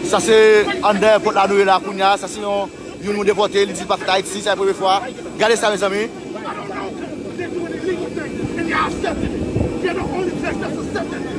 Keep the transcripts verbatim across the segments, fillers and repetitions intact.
Sa se anndan èpòt la nou ye la kounye a. Sa se yon, youn nou depòte, li di l pa fèt Ayiti, sa se premye fwa. Gade sa, mezanmi. They doing illegal things, and y'all accepting it. You're the only place that's accepting it.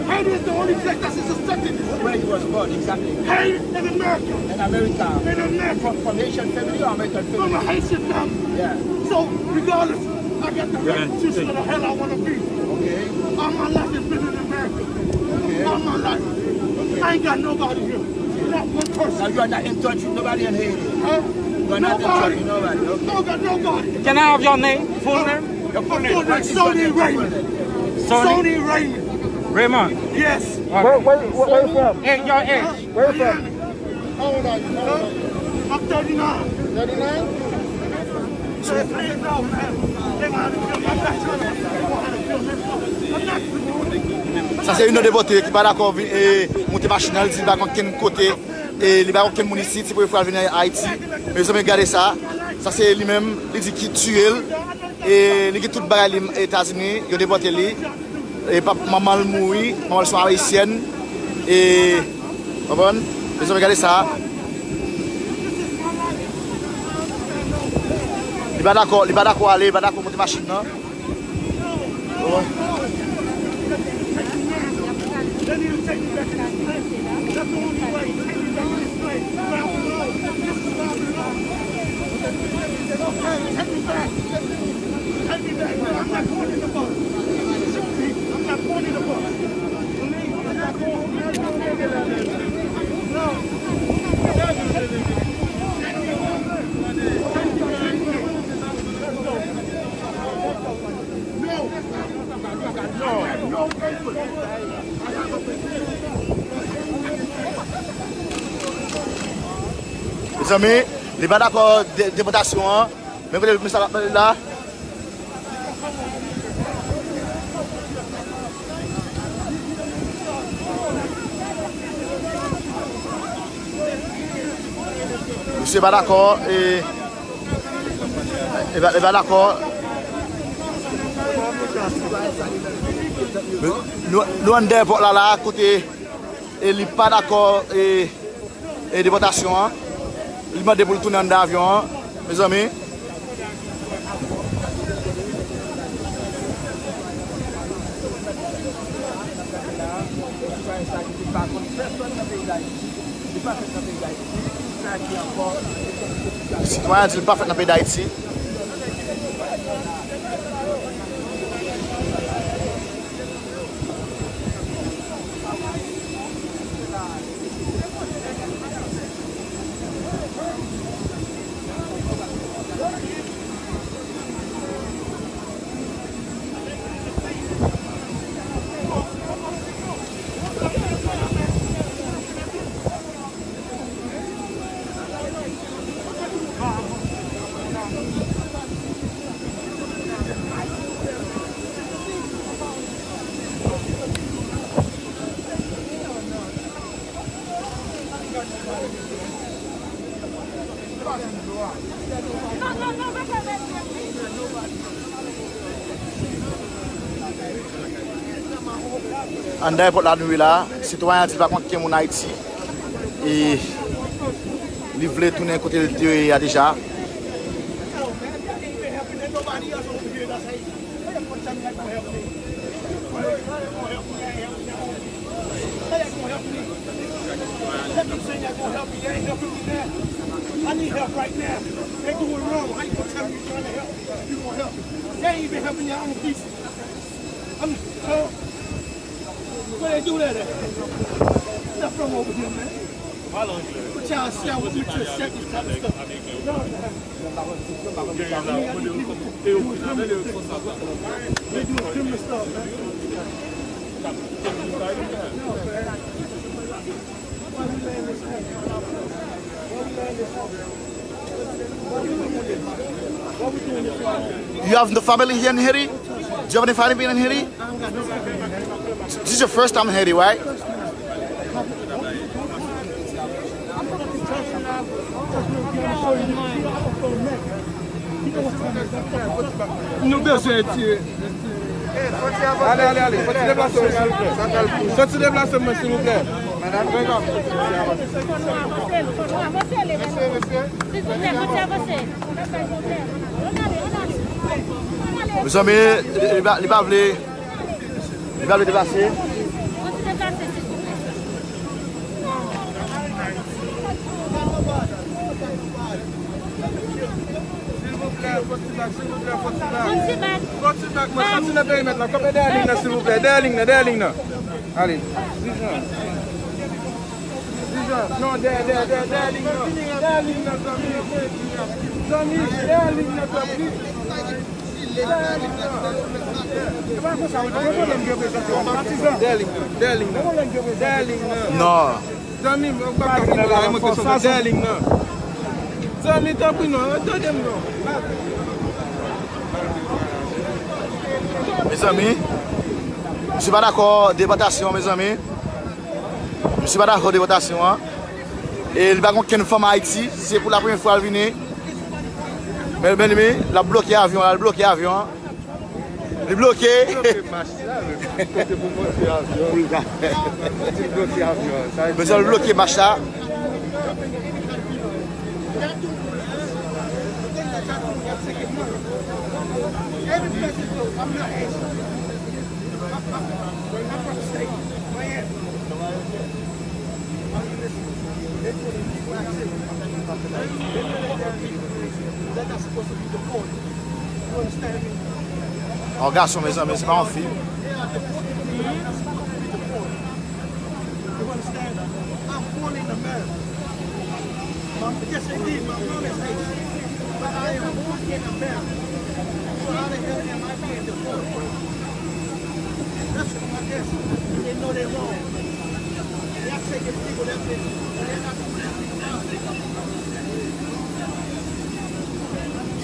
Haiti is the only place that's accepting it. Where you was born, exactly? Haiti in America. In America. In America. From, from Haitian family or American family? From a Haitian family. Yeah. So, regardless, I got the right to choose where the hell I want to be. Okay. All my life has been in America. Okay. All my life. Okay. I ain't got nobody here. Not one person. Now you are not in touch with nobody in Haiti? Huh? You are not in touch with nobody, okay. Don't got nobody. Can I have your name? Full name? Your full name. What is your name? Sony Raymond. Sony? Sony Raymond. Raymond. Yes. Okay. Where, where, where, where you from? Hey, your age. Where you from? How old are you? How old are you? I'm thirty-nine. Thirty-nine? Sa se youn nan depòte ki pa dakò vin, e, monte machin nan, li di li pa konn kenn kote, e, li pa konn kenn moun isit, se premye fwa l vin Ayiti. Mezanmi, gade sa. Sa se li menm, li di ki tiye l, e, li gen tout bagay li Etazini, yo depòte li. E pap, manman l mouri, manman l se yon ayisyèn. E, konprann? Mezanmi, gade sa. Li pa dakò, li pa dakò ale, li pa dakò monte machin nan. Konprann? Take me back. Take me back, man. I'm not going in the boat. Shoot me. I'm not going in the boat. Believe me, I'm not going in the boat. No. No. No. No. Mezanmi, li pa dakò de-, depòtasyon an. Men kote misye ap pale la. Misye pa dakò, e, e pa, e pa dakò. Nou, nou anndan èpòt la, la, kote, e, li pa dakò, e, e depòtasyon an. Li mande pou l tounen anndan avyon an, mezanmi. Sitwayen an di l pa fèt nan peyi Dayiti. Anndan èpòt la nou ye la, sitwayen an di l pa konn kenn moun Ayiti. E li vle tounen kote l te ye a deja. How y'all gonna help me? Let me say y'all gonna help me. Y'all ain't helping me now. I need help right now. They doing wrong. How you gonna tell me you trying to help? You gonna help me? Y'all ain't even helping your own people. I'm, so, where they do that at? Nothing wrong over here, man. Put y'all shit with me to set this type of stuff. No, man. You have the family here in Haiti? Do you have any family in Haiti? This is your first time in Haiti, right? Nou bezwen etire. Ale, ale, ale. Soti deplase mwen, silvouplè. Soti deplase mwen, silvouplè. Mezanmi, li, li pa, li pa vle, li pa vle deplase. Silvouplè, fò ti bak, silvouplè, fò ti bak. Fò ti bak, mwen soti nan perimèt la. Kanpe dèyè liy nan, silvouplè. Dèyè liy nan, dèyè liy nan. Ale. Dijan. Dijan. Non, dèyè, dèyè, dèyè, dèyè liy nan. Dèyè liy nan, zanmi. Zanmi, dèyè liy nan, tanpri. Dèyè liy nan. E pa konsa, ou konn pwoblèm ki reprezante yon patizan. Dèyè liy nan, dèyè liy nan. Dèyè liy nan. Non. Zanmi m, ou pa ka fini la, e mwen ke sot dèyè liy nan. Zanmi, tanpri non, tande m non. Mezanmi, misye pa dakò depòtasyon, mezanmi. Misye pa dakò depòtasyon an. E li pa gen okenn fanm Ayiti, se pou la premyè fwa l vini. Men, men li, l ap bloke avyon an, l ap bloke avyon an. Li bloke. Bloke mach la, men kote pou monte avyon. Pou l ka. Di l bloke avyon. Sa vle di mezanmi, l bloke mach la. Yon gason, mezanmi, se pa yon fi.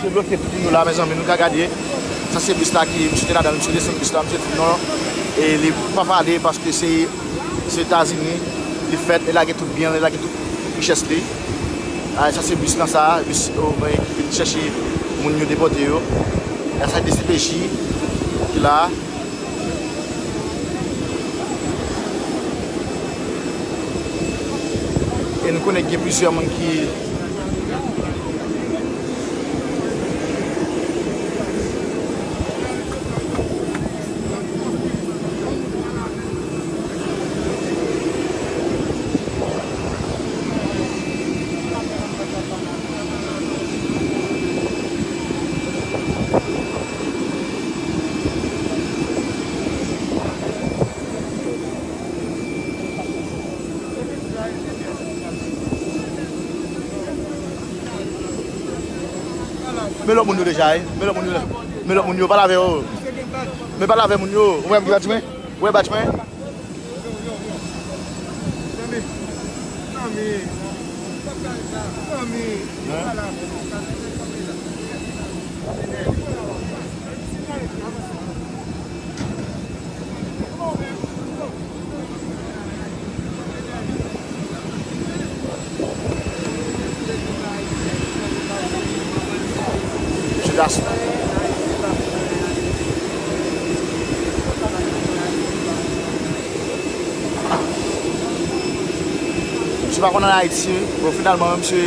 Misye bloke tout moun yo la, mezanmi, nou ka gade. Sa se bis la ki, misye te ladan l, misye desann bis la, misye di non, e li pa pale paske se, se Etazini li fèt, li lage tout byen l, li lage tout richès li. A, sa se bis lan sa, bis, o, mwen ki vin chèche moun yo depòte yo. E sa D C P J ki la. E nou konnen gen plizyè moun ki Men lòt moun yo deja, wi. Men lòt moun yo. Men lòt moun yo, pale avè yo. Men pale avè moun yo. Ou wè m ki badj mwen? Ou wè badj mwen? Misye pa konn ann Ayiti, bon, finalman, misye.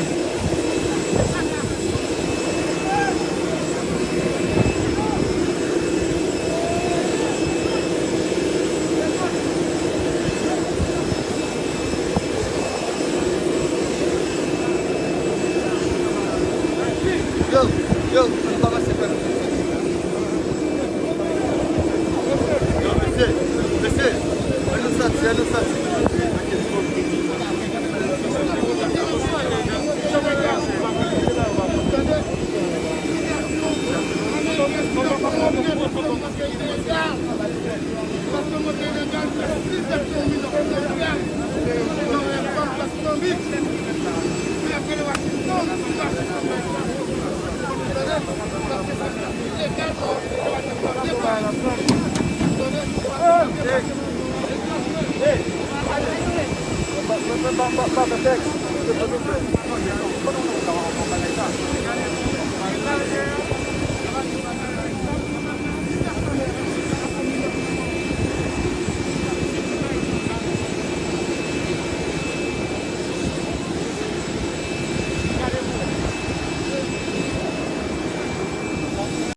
Yo, yo, ann pa pase frè m. Yo, mesye, mesye, ann nou sòti, ann nou sòti.